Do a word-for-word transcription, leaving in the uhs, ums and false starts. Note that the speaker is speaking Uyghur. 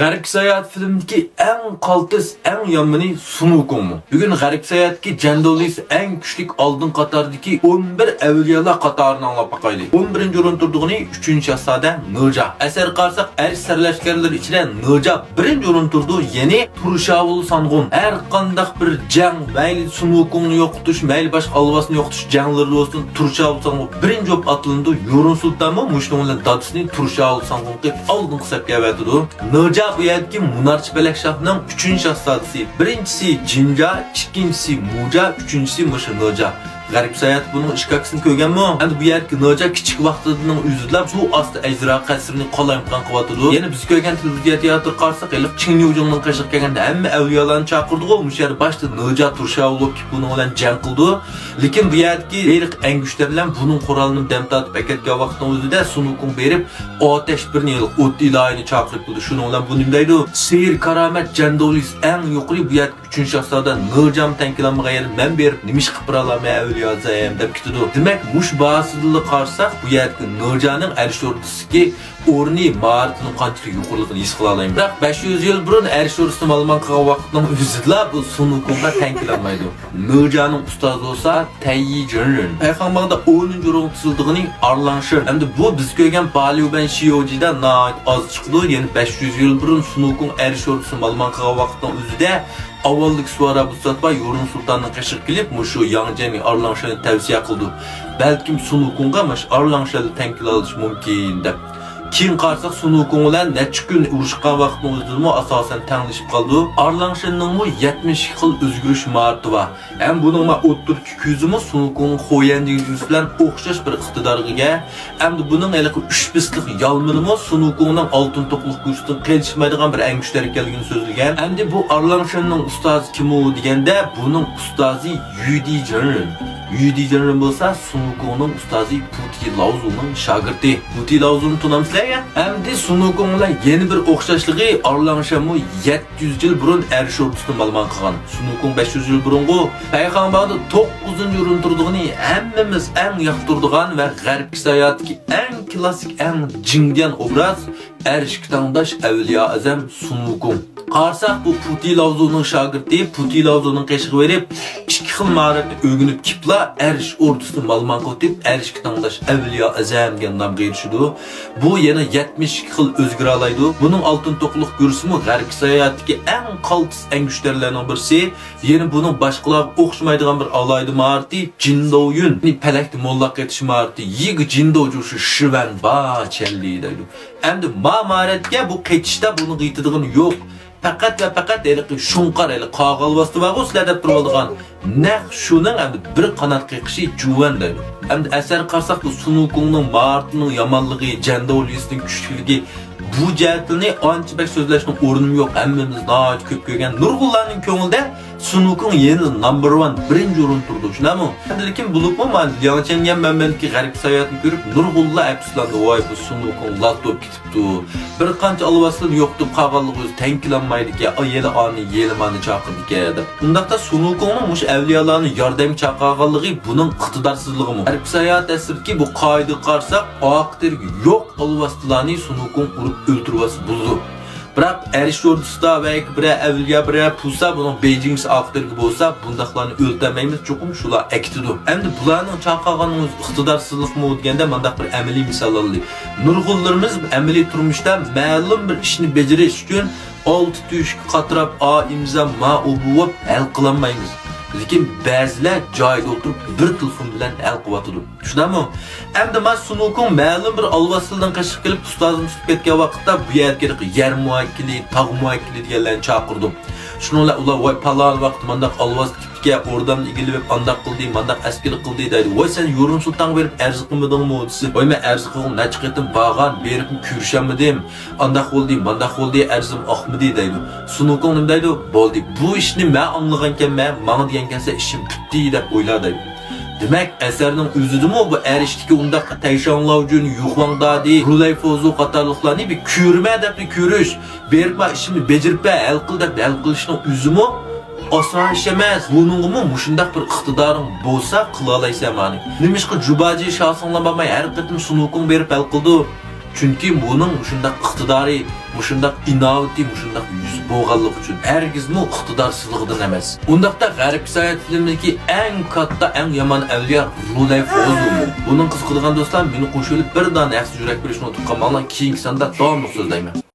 غەربكە ساياھەت فىلىمدىكى ئەڭ قالتىس، ئەڭ يامىنى سۇن ۋۇكۇڭمۇ؟ بۈگۈن غەربكە ساياھەتتىكى جەنداۋلىسى ئەڭ كۈچلۈك ئالدىن قاتاردىكى ئون بىر ئەۋلىيالار قاتارىنى ئاڭلاپ باقايلى. ئون بىرىنچى ئورۇن تۇرىدىغىنى ئۈچىنچى شاھزادە نېجا. ئەسەرگە قارىساق، ئەرش سەرلەشكەرلىرى ئىچىدە نېجا بىرىنچى ئورۇن تۇرىدۇ، يەنى تۇرشاۋۇل سانغۇن. ھەر قانداق بىر جەڭ، مەيلى سۇن ۋۇكۇڭنى يوقىتىش، مەيلى باشقا ئالۋاستىنى يوقىتىش جەڭلىرىدە بولسۇن، تۇرشاۋۇل سانغۇن بىرىنچى بولۇپ ئاتلىنىدۇ. يۇرۇن سۇلتانمۇ مۇشۇنىڭ بىلەن دادىسىنى تۇرشاۋۇل سانغۇنغا ئالدىنقى سەپكە ئەۋەتىدۇ. نېجا بۇ يەردىكى مۇنارچى پەلەك شاھنىڭ ئۈچىنچى شاھزادىسى. بىرىنچىسى جىنجا، ئىككىنچىسى مۇجا، ئۈچىنچىسى مۇشۇ نېجا. غەربكە ساياھەت بۇنىڭ ئىككى ئاكىسىنى كۆرگەنمۇ؟ ئەمدى بۇ يەردىكى نېجا كىچىك ۋاقتىدىنىڭ ئۆزىدىلا سۇ ئاستى ئەجدىھا قەسرىنى قالايمىقان قىلىۋاتىدۇ. يەنە بىز كۆرگەن تېلېۋىزىيە تىياتىرىغا قارىساق، ھېلىقى چىڭ يۇجىڭنىڭ قېشىغا كەلگەندە ھەممە ئەۋلىيالارنى چاقىرىدىغۇ، مۇشۇ يەردە باشتا نېجا تۇرشاۋۇل بولۇپ كېلىپ بۇنىڭ بىلەن جەڭ قىلىدۇ. لېكىن بۇ يەردىكى ھېلىقى ئەڭگۈشتەرلەر بۇنىڭ قورالىنى دەم تارتىپ ئەكەتكەن ۋاقىتنىڭ ئۆزىدە سۇن ۋۇكۇڭ بېرىپ ئاتەش بىرنى، ھېلىقى ئوت ئىلاھىنى چاقىرىپ كېلىدۇ. شۇنىڭ بىلەن بۇ نېمە دەيدۇ؟ سېھىر كارامەت جەنداۋلىسى ئەڭ يۇقىرى، بۇ يەردىكى ئۈچىنچى شاھزادە نېجامۇ تەڭ كېلەلمىگەن يەردە مەن بېرىپ نېمە ئىش قىلىپ بېرەلەيمەن ئەۋلىيا ئەزەم دەپ كېتىدۇ. دېمەك، مۇشۇ باھاسىدىنلا قارىساق، بۇ يەردىكى نېجانىڭ ئەرش ئوردىسىدىكى ئورنى، ماھارىتىنىڭ قانچىلىك يۇقىرىلىقىنى ھېس قىلالايمىز. بىراق، بەش يۈز يىل بۇرۇن ئەرش ئوردىسىنى مالىمان قىلغان ۋاقىتنىڭ ئۆزىدىلا بۇ سۇن ۋۇكۇڭغا تەڭ كېلەلمەيدۇ. نېجانىڭ ئۇستازى بولسا تەييى جىنرىن. پەيخاڭباڭدا ئونىنچى ئورۇنغا تىزىلىدىغىنى ئارلاڭشىن. ئەمدى بۇ بىز كۆرگەن باليۇبەن شىيوجىدا ناھايىتى ئاز چىقىدۇ. يەنە بەش يۈز يىل بۇرۇن سۇن ۋۇكۇڭ ئەرش ئوردىسىنى مالىمان قىلغان ۋاقىتنىڭ ئۆزىدە ئاۋۋالدىكى سۇۋارا بۇساتبا يۇرۇن سۇلتاننىڭ قېشىغا كېلىپ، مۇشۇ ياڭ جيەننى ئارلاڭشىننى تەۋسىيە قىلىدۇ. بەلكىم سۇن ۋۇكۇڭغا مۇشۇ ئارلاڭشىنلا تەڭ كېلەلىشى مۇمكىن دەپ. كېيىن قارىساق، سۇن ۋۇكۇڭ بىلەن نەچچە كۈن ئۇرۇشقان ۋاقىتنىڭ ئۆزىدىمۇ ئاساسەن تەڭلىشىپ قالىدۇ. ئارلاڭشىننىڭمۇ يەتمىش ئىككى خىل ئۆزگىرىش ماھارىتى بار. ھەم بۇنىڭ ما ئوتتۇرىدىكى كۆزىمۇ سۇن ۋۇكۇڭنىڭ خۇيەن دېگەن يۈرىسى بىلەن ئوخشاش بىر ئىقتىدارغا ئىگە. ئەمدى بۇنىڭ ھېلىقى ئۈچ پىستىلىق يالمىنىمۇ سۇن ۋۇكۇڭنىڭ ئالتۇن توقلۇق گۈرۈسىدىن قېلىشمايدىغان بىر ئەڭگۈشتەر ئىكەنلىكىنى سۆزلىگەن. ئەمدى بۇ ئارلاڭشىننىڭ ئۇستازى كىمۇ دېگەندە، بۇنىڭ ئۇستازى يۈدى جىنرىن. يۈدى جىنرىن بولسا سۇن ۋۇكۇڭنىڭ ئۇستازى پۇتى لاۋزۇنىڭ شاگىرتى. پۇتى لاۋزۇنى تونامسىلەر يا؟ ئەمدى سۇن ۋۇكۇڭ بىلەن يەنە بىر ئوخشاشلىقى، ئارلاڭشەنمۇ يەتتە يۈز يىل بۇرۇن ئەرش ئوردىسىنى مالىمان قىلغان. سۇن ۋۇكۇڭ بەش يۈز يىل بۇرۇنغۇ. پەيخاڭباڭدا توققۇزىنچى ئورۇندا تۇرىدىغىنى ھەممىمىز ئەڭ ياقتۇرىدىغان ۋە غەربكە ساياھەتتىكى ئەڭ كلاسسىك، ئەڭ جىڭدىيەن ئوبراز، ئەرشكە تاڭداش ئەۋلىيا ئەزەم سۇن ۋۇكۇڭ. قارىساق، بۇ پۇتى لاۋزۇنىڭ شاگىرتى، پۇتى لاۋزۇنىڭ قېشىغا بېرىپ، ئىككى خىل ماھارەتنى ئۆگىنىپ كېپلا، ئەرش ئوردىسىنى مالىمان قىلىپ، ئەرشكە تاڭداش ئەۋلىيا ئەزەم دېگەن نامغا ئېرىشىدۇ. بۇ يەنە يەتمىش ئىككى خىل ئۆزگىرەلەيدۇ. بۇنىڭ ئالتۇن توقلۇق گۈرسىمۇ غەربكە ساياھەتتىكى ئەڭ قالتىس ئەڭگۈشتەرلەرنىڭ بىرسى. يەنە بۇنىڭ باشقىلارغا ئوخشىمايدىغان بىر ئالاھىدە ماھارىتى جىندويۈن، يەنى پەلەكتە موللاق قېتىش ماھارىتى، يىگې جىندوجۇشى شىۋەن با چەنلى دەيدۇ. ئەمدى ما ماھارەتكە بۇ قېتىشتا بۇنىڭغا يېتىدىغىنى يوق. پەقەت ۋە پەقەت ھېلىقى شۇڭقار، ھېلىقى قاغا ھالۋاستى بارغۇ سىلەر دەپ تۇرۇۋالىدىغان، نەق شۇنىڭ ئەمدى بىر قانات قېقىشى جۇۋەن دەيدۇ. ئەمدى ئەسەرگە قارىساق، بۇ سۇن ۋۇكۇڭنىڭ ماھارىتىنىڭ يامانلىقى، جەنداۋلىسىنىڭ كۈچلۈكلۈكى، بۇ جەھەتلىرىنى ئانچە بەك سۆزلەشنىڭ ئورنىمۇ يوق. ھەممىمىز ناھايىتى كۆپ كۆرگەن، نۇرغۇنلارنىڭ كۆڭلىدە سۇن ۋۇكۇڭ يەنە نامبېر ۋان، بىرىنچى ئورۇندا تۇرىدۇ، شۇنداقمۇ؟ لېكىن بولۇپمۇ مانا لياڭ چيەنيەن مەنبەلىكى غەربكە ساياھەتنى كۆرۈپ، نۇرغۇنلار ئەپسۇسلاندى، ۋاي، بۇ سۇن ۋۇكۇڭ لات بولۇپ كېتىپتۇ. بىر قانچە ئالۋاستىلىرىنى يوقىتىپ قالغانلىقى ئۆزى تەڭ كېلەلمەيدىكەن، ئا، يەنە ئانى، يەنە مانى چاقىرىدىكەن دەپ. ئۇنداقتا سۇن ۋۇكۇڭنىڭ مۇشۇ ئەۋلىيالارنى ياردەمگە چاقىرغانلىقى بۇنىڭ ئىقتىدارسىزلىقىمۇ؟ غەربكە ساياھەت ئەسىرىدىكى بۇ قائىدىگە قارىساق، ئاقى تېرىكى يوق ئالۋاستىلارنى سۇن ۋۇكۇڭ ئۇرۇپ ئۆلتۈرۈۋالسا بولىدۇ. بىراق ئەرش ئوردىسىدا ۋە بىرەر ئەۋلىيا، بىرەر پۇلسا، بۇنىڭ بېيجىڭ ئاقى تېرىكى بولسا، بۇنداقلارنى ئۆلتۈرمەيمىز، چوقۇم شۇلار ئەكېتىدۇ. ئەمدى بۇلارنىڭ چاقىرغاننىڭ ئۆزى ئىقتىدارسىزلىقمۇ دېگەندە، مانداق بىر ئەمەلىي مىسال ئالدى. نۇرغۇنلىرىمىز ئەمەلىي تۇرمۇشتا مەلۇم بىر ئىشنى بېجىرىش ئۈچۈن ئالتە تۆشۈككە قاتراپ، ئا ئىمزا، ما ئۇ بۇ بولۇپ ھەل قىلالمايمىز. لېكىن بەزىلەر جايىدا ئولتۇرۇپ بىر تېلېفون بىلەن ھەل قىلىۋاتىدۇ. شۇنداقمۇ؟ ئەمدى ما سۇن ۋۇكۇڭ مەلۇم بىر ئالۋاستىلارنىڭ قېشىغا كېلىپ، ئۇستازىنى تۇتۇپ كەتكەن ۋاقىتتا، بۇ يەرگە يەر مۇۋەككىلى، تاغ مۇۋەككىلى دېگەنلەرنى چاقىرىدۇ. شۇنىڭ بىلەن ئۇلار، ۋاي، پالان ۋاقىت مانداق ئالۋاستى كېپتىكەن، ئوردامنى ئىگىلىۋېلىپ ئانداق قىلدى، مانداق ئەسكىلىك قىلدى دەيدۇ. ۋاي، سەن يۇرۇن سۇلتانغا بېرىپ ئەرز قىلمىدىڭمۇ دېسە، ۋاي، مەن ئەرز قىلغىلى نەچچە قېتىم بارغان، بېرىپمۇ كۆرۈشەلمىدىم. ئانداق بولدى، مانداق بولدى، ئەرزىم ئاقمىدى دەيدۇ. سۇن ۋۇكۇڭ نېمە دەيدۇ؟ بولدى، بۇ ئىشنى مەن ئاڭلىغانكەنمەن، ماڭا دېگەنكەنسەن، ئىشىم پۈتتى دەپ ئويلا دەيدۇ. دېمەك، ئەسەرنىڭ ئۆزىدىمۇ بۇ ئەرشتىكى ئۇنداق تەيشاڭ لاۋجۈن، يۇخۇاڭ دادى، رۇلەي فوزۇ قاتارلىقلارنى بىر كۆرمە دەپلا كۆرۈش، بېرىپ ما ئىشىمنى بېجىرىپ بەر، ھەل قىل دەپ ھەل قىلىشنىڭ ئۆزىمۇ ئاسان ئىش ئەمەس. بۇنىڭغىمۇ مۇشۇنداق بىر ئىقتىدارىڭ بولسا قىلالايسەن مانى. نېمىشقا جۇباجى شاسىڭلار بارماي ھەر قېتىم سۇن ۋۇكۇڭ بېرىپ ھەل قىلىدۇ؟ چۈنكى بۇنىڭ مۇشۇنداق ئىقتىدارى، مۇشۇنداق ئىناۋىتى، مۇشۇنداق يۈزى بولغانلىقى ئۈچۈن، ھەرگىزمۇ ئىقتىدارسىزلىقىدىن ئەمەس. ئۇنداقتا غەربكە ساياھەت فىلىمدىكى ئەڭ كاتتا، ئەڭ يامان ئەۋلىيا رۇلەي فوزۇمۇ. بۇنىڭ قىزىقىدىغان دوستلار، مېنى قوشۇۋېلىپ بىر دانە ھەقسىز يۈرەك بېرىشنى ئۇنتۇپ قالماڭلار، كېيىنكى ساندا داۋاملىق سۆزلەيمەن.